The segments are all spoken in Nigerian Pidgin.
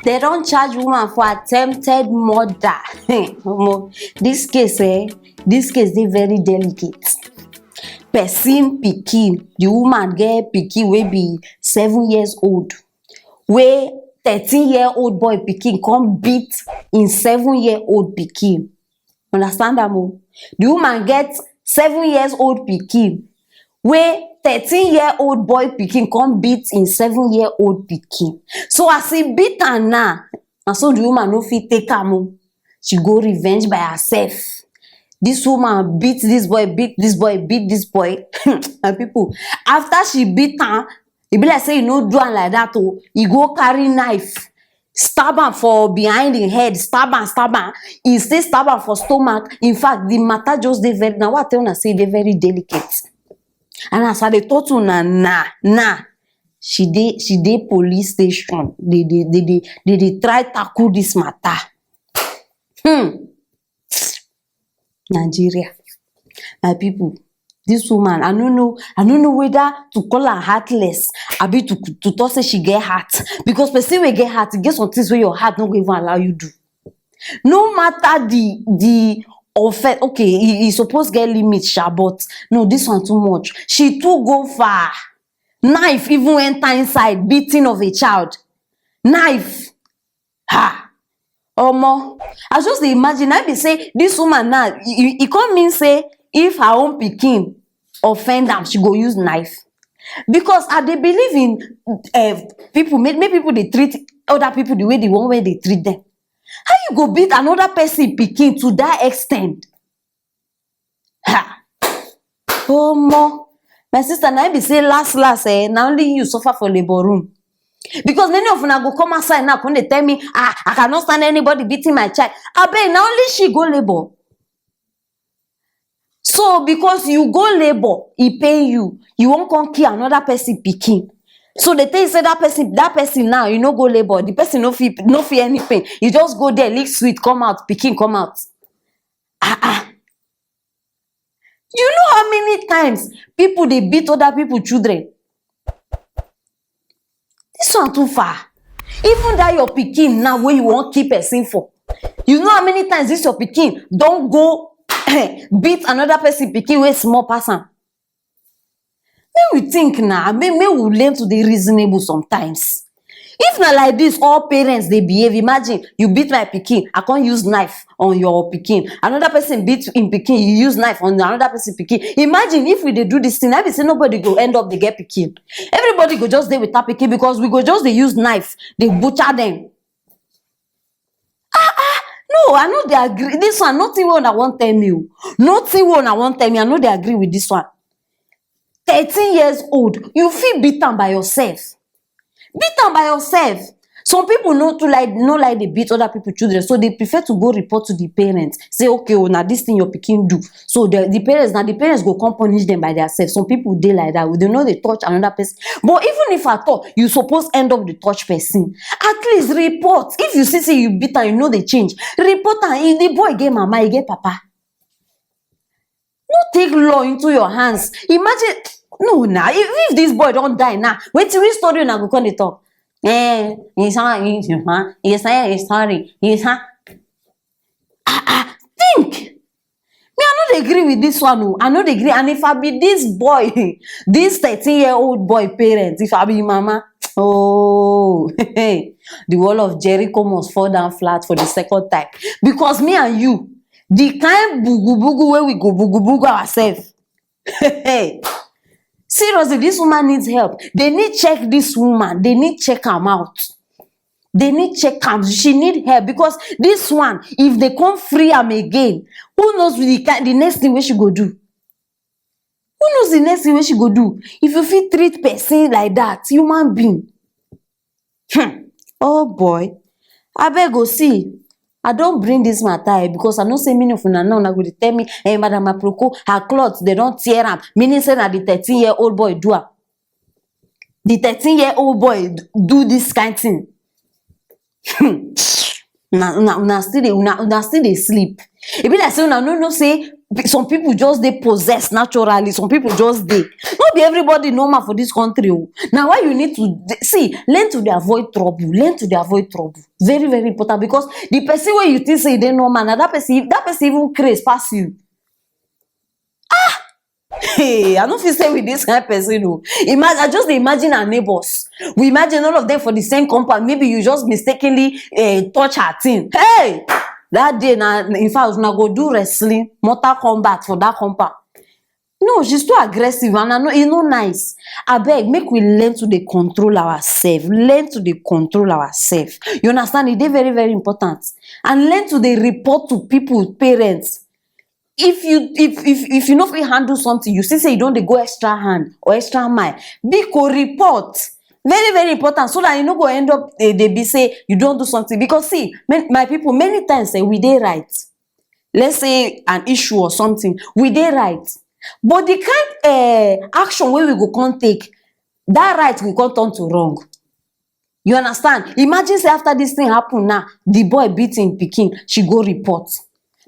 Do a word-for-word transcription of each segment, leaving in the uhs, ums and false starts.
They don charge woman for attempted murder. Omo, this case, eh, this case dey very delicate. Person pikin, the woman get pikin wey be seven years old, wey thirteen year old boy pikin come beat im seven year old pikin. Understand am o? The woman get seven years old pikin, wey thirteen year old boy pikin come beat im seven year old pikin. So as e beat am now, na so the woman no fit take am o. She go revenge by herself. This woman beat this boy, beat this boy, beat this boy. My people, after she beat am, e be like say e no do am like that o. E go carry knife, stab am for behind im head, stab am, stab am. E still stab am for stomach. In fact, the matter just dey very, na why I tell una say e dey very delicate. And as I dey talk to una now, now, she dey, she dey police station. They dey, they dey, they dey try tackle this matter. Hmm. Nigeria, my people, this woman, I no know, I no know whether to call her heartless, abi to, to talk say she get heart. Because person wey get heart, e get some things wey your heart no go even allow you do. No matter the, the offense, okay, e, e suppose get limit sha, but no, this one too much. She too go far. Knife even enter inside, beating of a child. Knife. Ha! Omo, I just dey imagine, I be say this woman now, e, e, e come mean say if her own pikin offend am, she go use knife. Because I dey believe in, eh, people, make, make people dey treat other people the way the one wey dey treat them. How you go beat another person pikin to that extent? Ha! Omo, my sister, na im be say last last, eh, na only you suffer for labour room. Because many of una go come outside now, come dey tell me, "Ah, I cannot stand anybody beating my child." Abeg, na only she go labour. So because you go labour, e pain you. You wan come kill another person pikin. So they tell you say that person, that person now, you no go labour. The person no feel, no feel any pain. You just go there, lick sweet, come out, pikin come out. Ah, ah. You know how many times people dey beat other people children? This one too far. Even that your pikin now wey you wan kill person for, you know how many times this your pikin don go beat another person pikin wey small pass am? Make we think na, make, make we learn to dey reasonable sometimes. If na like this all parents dey behave, imagine you beat my pikin, I come use knife on your pikin. Another person beat im pikin, you use knife on another person pikin. Imagine if we dey do this thing, I be say nobody go end up dey get pikin. Everybody go just dey without pikin because we go just dey use knife, dey butcher them. Ah, ah, no, I no dey agree. This one, nothing wey una wan tell me o. Nothing wey una wan tell me, I no dey agree with this one. Thirteen years old, you fit beat am by yourself. Beat am by yourself. Some people no too like, no like dey beat other people children, so they prefer to go report to the parents. Say, "Okay, oh, na this thing your pikin do." So the, the parents, na the parents go come punish them by themselves. Some people dey like that. They no dey touch another person. But even if at all, you suppose end up the touch person. At least report. If you see say you beat am, you no dey change, report am. If the boy get mama, e get papa. No take law into your hands. Imagine, no na, if, if this boy don die now, wetin, which story una go come dey talk? Eh, he's sorry, he's sorry, he's sorry, he's sorry. Ah, ah, think. Me, I no dey agree with this one o. I no dey agree. And if I be this boy, this thirteen year old boy parent, if I be mama, oh, the wall of Jericho must fall down flat for the second time. Because me and you, the kind bugu bugu wey we go bugu bugu ourselves. Seriously, this woman needs help. They need check this woman. They need check am out. They need check am. She need help because this one, if they come free am again, who knows the kind, the next thing wey she go do? Who knows the next thing wey she go do? If you fit treat person like that, human being. Hmm. Oh boy. Abeg o, see, I don bring this matter, eh, because I know say many of una now, una go dey tell me, "Eh, Madam Aproko, her cloth, they don tear am." Meaning say na the thirteen year old boy do am. The thirteen year old boy d-, do this kind thing. Hmm. Una, una, una still dey, una, una still dey sleep. E be like say una no know say Pe- some people just dey possessed naturally, some people just dey. No be everybody normal for this country o. Na why you need to d- see, learn to dey avoid trouble, learn to dey avoid trouble. Very, very important, because the person wey you think say e dey normal, na that person, that person even craze pass you. Hey, I no fit say with this kind person o. Imagine, I just dey imagine her neighbors. We imagine all of them for the same compound. Maybe you just mistakenly uh, touch her thing. Hey, that day na, in fact, una go do wrestling, Mortal Kombat for that compound. No, she's too aggressive, and I know e no nice. Abeg, make we learn to dey control ourselves. Learn to dey control ourselves. You understand? E dey very, very important. And learn to dey report to people, parents. If you if if if you no fit handle something, you see say you don dey go extra hand or extra mile, biko report. Very, very important, so that you no go end up dey dey be say you don do something. Because see, man, my people, many times eh, we dey right. Let's say an issue or something, we dey right. But the kind eh, action wey we go come take, that right go come turn to wrong. You understand? Imagine say after this thing happen now, the boy beat him pikin, she go report.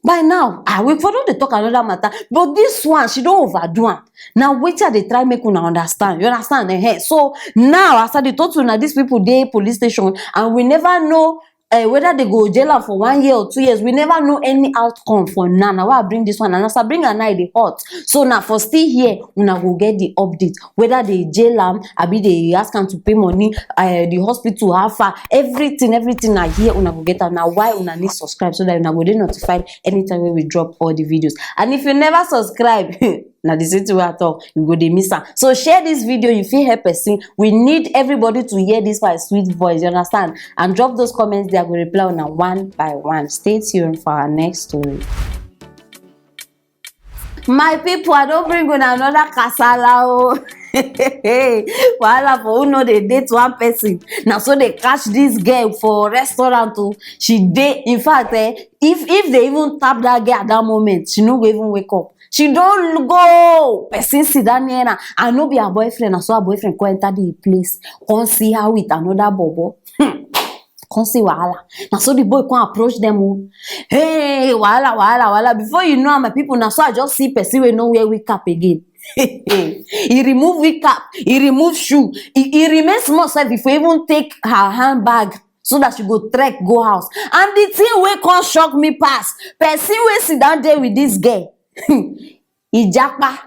By now, ah, we for don dey talk another matter, but this one, she don overdo am. Na wetin I dey try make una understand. You understand? Eh, so now, as I dey talk to una, these people dey police station, and we never know uh, whether they go jail am for one year or two years. We never know any outcome for now. Na why I bring this one, and as I bring am now, e dey hot. So na for still here, una go get the update. Whether they jail am, abi they ask am to pay money, uh, the hospital, how far, everything, everything na here una go get am. Na why una need subscribe, so that una go dey notified anytime wey we drop all the videos. And if you never subscribe, na the same thing wey I talk, you go dey miss am. So share this video, you fit help person. We need everybody to hear this my sweet voice, you understand? And drop those comments there, I go reply una one by one. Stay tuned for our next story. My people, I don bring una another kasala o. Wahala for who no dey date one person. Na so they catch this girl for restaurant o. She dey, in fact, eh, if if they even tap that girl at that moment, she no go even wake up. She don go. Person sit down near her, and no be her boyfriend. Na so her boyfriend come enter the place, come see her with another bobo. Hmm. Come see wahala. Na so the boy come approach them o. Hey, wahala, wahala, wahala. Before you know am, my people, na so I just see person wey no wear wig cap again. He remove wig cap, he remove shoe, he, he remain small sef, if he even take her handbag so that she go trek go house. And the thing wey come shock me pass, person wey sit down there with this girl, Ijapa,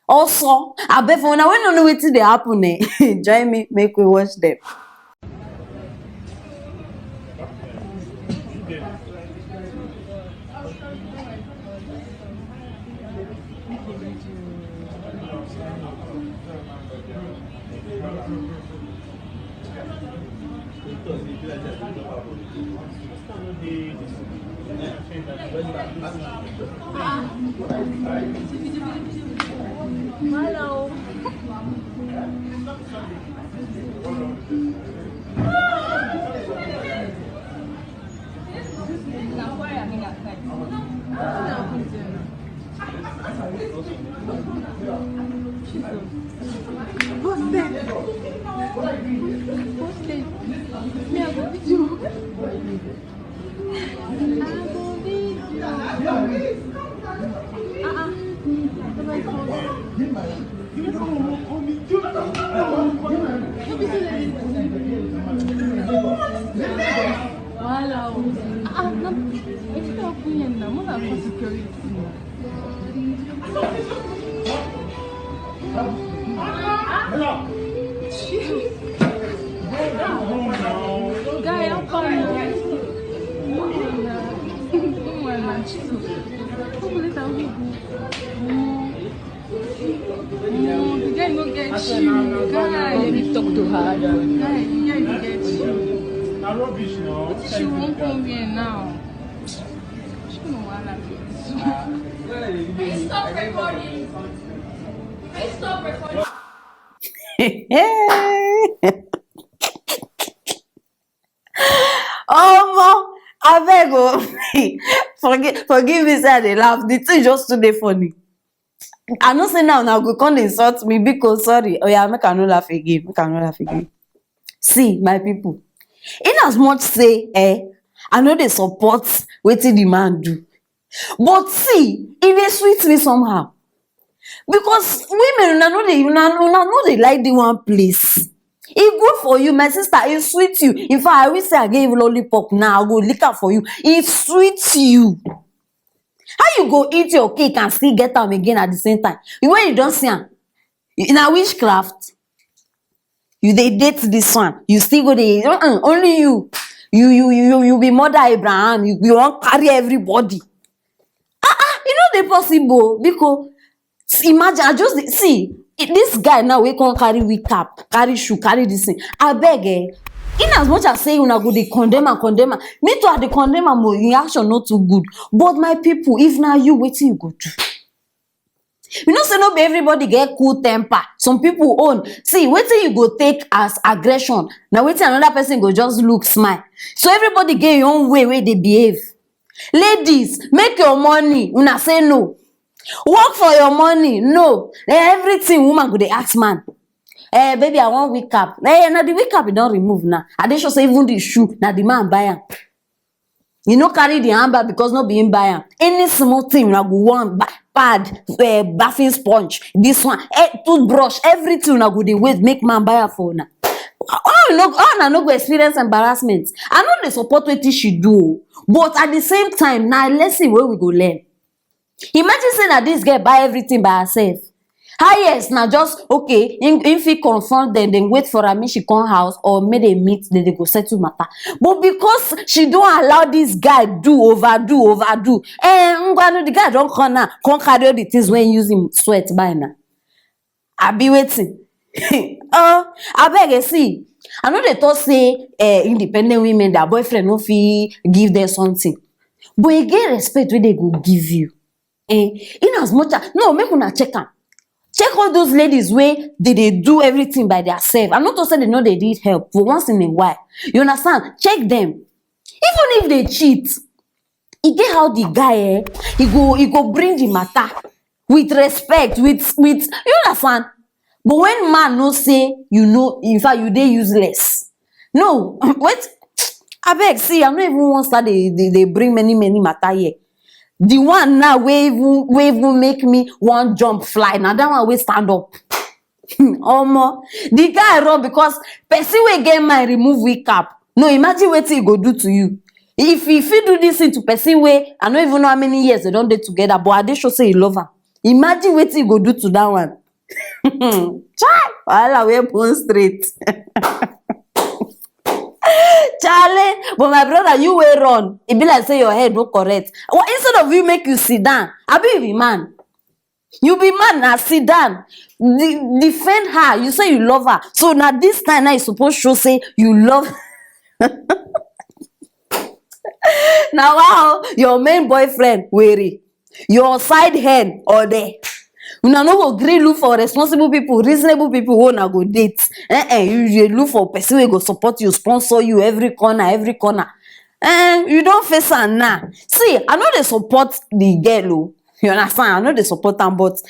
also, abeg, for una wey no know wetin dey happen, eh, join me, make we watch them. Wahala o. Ah, na wetin dey happen here now? More than for security. Guy, how far now? Come on now, Jesus. Come later, we go. No, the guy no get chill. Guy, let me talk to her. Guy, the guy no get chill. Na rubbish now. She won't come here now. She no wahala be this. Please stop recording. Please stop recording. Omo, abeg o. Forgive, forgive me say I dey laugh. The thing just too dey funny. I know say now una go come dey insult me, biko, sorry. Oh yeah, make I no laugh again. Make I no laugh again. See, my people, in as much say, eh, I no dey support wetin the man do. But see, e dey sweet me somehow, because women, una no dey, una, una no dey like the one place. E good for you, my sister, e sweet you. In fact, I wish say I get lollipop now, I go lick am for you. E sweet you. How you go eat your cake and still get am again at the same time? When you don see am, na witchcraft. You dey date this one, you still go dey, uh-uh, only you. You, you, you, you be mother Abraham, you, you wan carry everybody. Ah, ah, e no dey possible, biko. Imagine, I just dey see, i- this guy now wey come carry wig cap, carry shoe, carry this thing. Abeg, eh, in as much as say una go dey condemn am, condemn am, me too, I dey condemn am o, im action no too good. But my people, if na you, wetin you go do? You know say no be everybody get cool temper. Some people own, see, wetin you go take as aggression, na wetin another person go just look, smile. So everybody get your own way wey dey behave. Ladies, make your money, una say no. Work for your money, no. Eh, everything woman go dey ask man. Eh, baby, I wan wig cap. Eh, na the wig cap you don remove now. I dey sure say even the shoe, na the man buy am. You no carry the handbag because no be him buy am. Any small thing, una go want ba- pad, eh, bathing sponge, this one, eh, toothbrush, everything una go dey wait make man buy am for una. How you no, how una no go experience embarrassment? I no dey support wetin she do o, but at the same time, na lesson wey we go learn. Imagine say na this girl buy everything by herself. Highest na just, okay, im, im fit confront dem, dem wait for her make she come house, or make dem meet, dem dey go settle matter. But because she don allow this guy do, overdo, overdo, eh, ngwanu, the guy don come now, come carry all the things wey im use im sweat buy na. Abi wetin? Oh, abeg, eh, see, I no dey talk say, eh, independent women, their boyfriend no fit give them something. But e get respect wey dem go give you. Eh, in as much as, no, make una check am. Check all those ladies wey dey dey do everything by theirself. I no talk say dem no dey need help, but once in a while. You understand? Check them. Even if they cheat, e get how the guy, eh, he go, he go bring the matter with respect, with, with, you understand? But when man know say you know, in fact, you dey useless. No, wait, abeg, see, I no even wan start dey, dey, dey bring many, many matter here. The one now wey even, wey even make me wan jump fly, na that one wey stand up. Omo, the guy run because person wey get mind remove wig cap. No, imagine wetin e go do to you. If e fit do this thing to person wey I no even know how many years dem don dey together, but I dey sure say e love am. Imagine wetin e go do to that one. Chai, wahala wey bone straight. Charlie, but my brother, you wey run, e be like say your head no correct. Well, instead of you make you sit down, abi you be man? You be man, na sit down. De- defend her. You say you love her, so na this time now you suppose show say you love. Na wa o, your main boyfriend were, your side hen ode. Una no go gree look for responsible people, reasonable people wey una go date. Eh, eh, you dey look for person wey go support you, sponsor you every corner, every corner. Eh, you don face am now. See, I no dey support the girl o. You understand? I no dey support am, but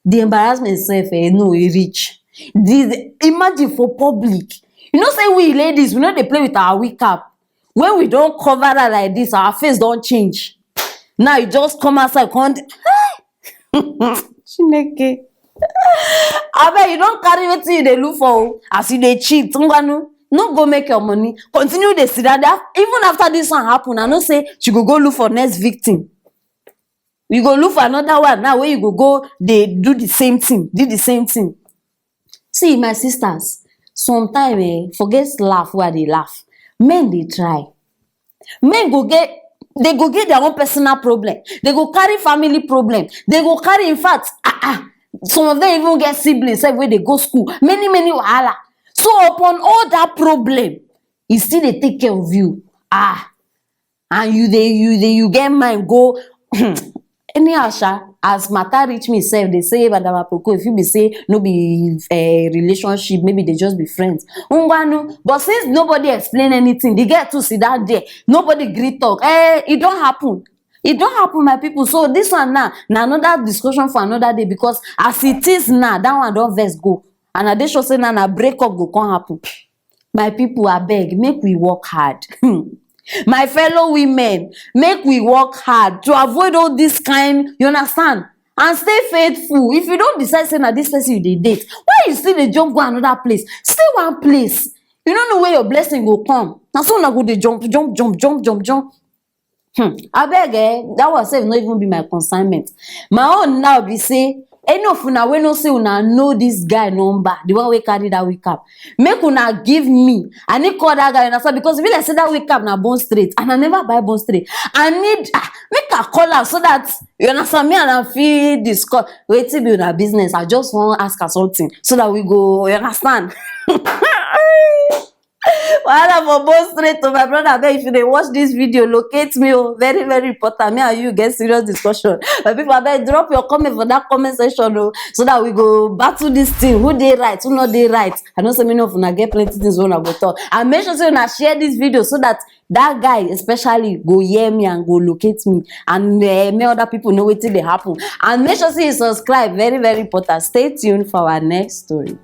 the embarrassment sef, eh, no, e reach. The, imagine for public. You know say we ladies, we no dey play with our wig cap. When we don cover her like this, our face don change. Now you just come outside, come dey, Chineke. Abeg, you don carry wetin you dey look for o. As you dey cheat, ngwanu, no go make your money. Continue dey sit down there. Even after this one happen, I know say she go go look for next victim. You go look for another one now wey you go go dey do the same thing, do the same thing. See, my sisters, sometimes, eh, forget laugh wey I dey laugh. Men dey try. Men go get, they go get their own personal problem. They go carry family problem. They go carry, in fact, ah, ah, some of them even get siblings sef wey dey go school. Many, many wahala. So upon all that problem, e still dey take care of you. Ah, and you dey, you dey, you get mind go anyhow sha. As matter reach me sef, dey say madam aproko, e fit be say no be, eh, relationship, maybe they just be friends. Ngwanu, but since nobody explain anything, the girl too sit down there, nobody gree talk. Eh, e don happen. E don happen, my people. So this one now na another discussion for another day, because as it is now, that one don vex go, and I dey sure say now na break up go come happen. My people, abeg, make we work hard. Hmm. My fellow women, make we work hard to avoid all this kind, you understand, and stay faithful. If you don decide say na this person you dey date, why you still dey jump go another place? Stay one place. You no know where your blessing go come. Na so una go dey jump, jump, jump, jump, jump, jump. Hmm. Abeg, eh, that one sef no even be my consignment. My own now be say, any of una wey know say una know this guy number, the one wey carry that wig cap, make una give me. I need call that guy, you understand? Because e be like say that wig cap na Bond Street, and I never buy Bond Street. I need, ah, make I call am so that, you understand, me and am fit discuss wetin be una business. I just wan ask her something so that we go, you understand? Wahala for Bond Street to my brother. Abeg, if you dey watch this video, locate me. Oh, very, very important. Me and you get serious discussion. My people, abeg, drop your comment for that comment section, oh, so that we go battle this thing. Who dey right, who no dey right? I know say many of una get plenty things wey una go talk. And make sure say una share this video so that that guy especially go hear me and go locate me, and, eh, make other people know wetin dey happen. And make sure say you subscribe. Very, very important. Stay tuned for our next story.